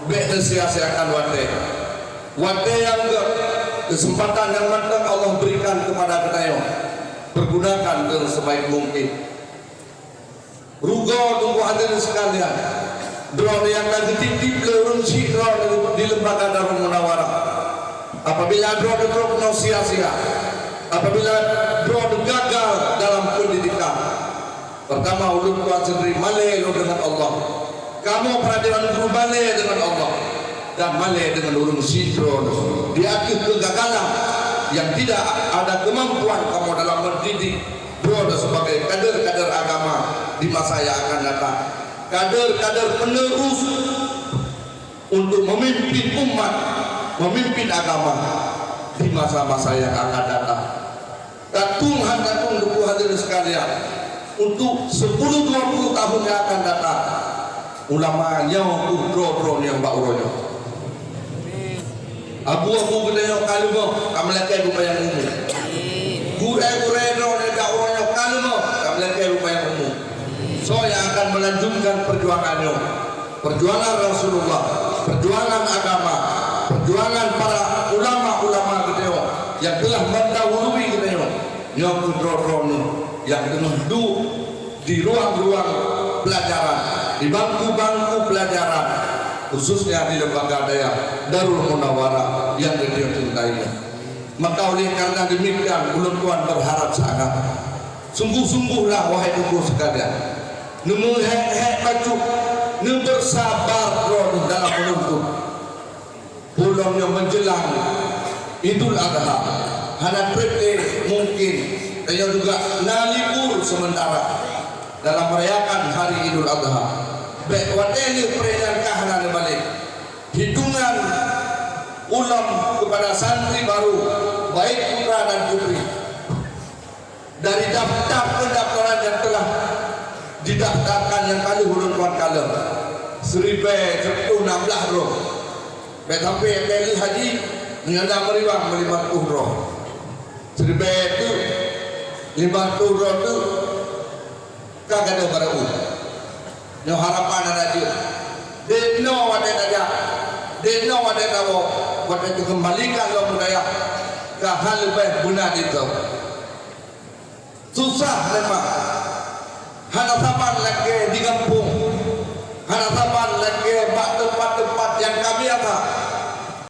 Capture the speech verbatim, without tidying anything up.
Bék neusia-siakan watée. Watée nyang gét, keuseumpatan nyang mantong Allah berikan keupada geutanyoe, peugunakan deungon seubaik mungken. Rugoe teungku hadirin sekalian, droeneuh nyang ka geutitip lé ureuëng syiek droeneuh di Lembaga Darul Munawarah. Apabila droeneuh trok keunoe sia-sia, apabila droeneuh gagal dalam pendidikan, pertama ulôn tuan sendiri malée lôn deungon Allah. Kamoe para dewan guru malée deungon Allah dan malée deungon ureuëng syiek droeneuh di ateueh keugagalan yang tidak ada kemampuan kamoe dalam mendidik droeneuh sebagai kader-kader agama di masa yang akan datang, kader-kader penerus untuk memimpin umat, memimpin agama di masa-masa yang akan datang. Tatung han tatung teungku hadirin sekalian, untuk sepuluh dua puluh tahun yang akan datang, ulama nyoe keuh droe-droe nyang bak uroe nyoe. Abu-abu geutanyoe ka leumoh, ka meulakée geupeuyang umu. Gurée-gurée droeneuh bak uroe nyoe ka leumoh, ka meulakée geupeuyang umu. Soe nyang akan melanjutkan perjuangan nyoe? Perjuangan Rasulullah, perjuangan agama, perjuangan para ulama-ulama geutanyoe nyang telah mendahului geutanyoe. Nyoe keuh droe-droeneuh nyang teungoh duek di ruang-ruang pelajaran, di bangku-bangku pelajaran, khususnya di Lembaga Dayah Darul Munawarah nyang geutanyoe cintai. Maka oleh karena demikian, ulôn tuan berharap sangat, sungguh-sungguhlah, wahai teungku sekalian, neumeuhék-hék bacut, neubeusabar droeneuh dalam meununtut. Ulôn nyoe menjelang Idul Adha, hana trép lé mungkin, tanyoe juga na libur sementara dalam merayakan hari Idul Adha. Bék watée lheueh peurayaan ka hana neubalek. Hitungan ulôn kepada santri baru, baik putra dan putri, dari daftar pendaftaran yang telah didaftarkan nyang ka lheueh ulôn tuan kalon, siribée sireutoh nam blaih droe. Bék sampoe nyang ka lheueh haji, meunyoe na meuriwang meulima reutôh droe. Siribée teuk, lima reutôh droe teuk, ka gadôh barô. Nyoe harapan aneuk jeuet. Deuh inoe watée tajak, deuh inoe watée tawoe, watée teukeumbalikan lom budaya, ka hana leubeh beuna ditroh. Susah memang. Hana saban lagée di gampông.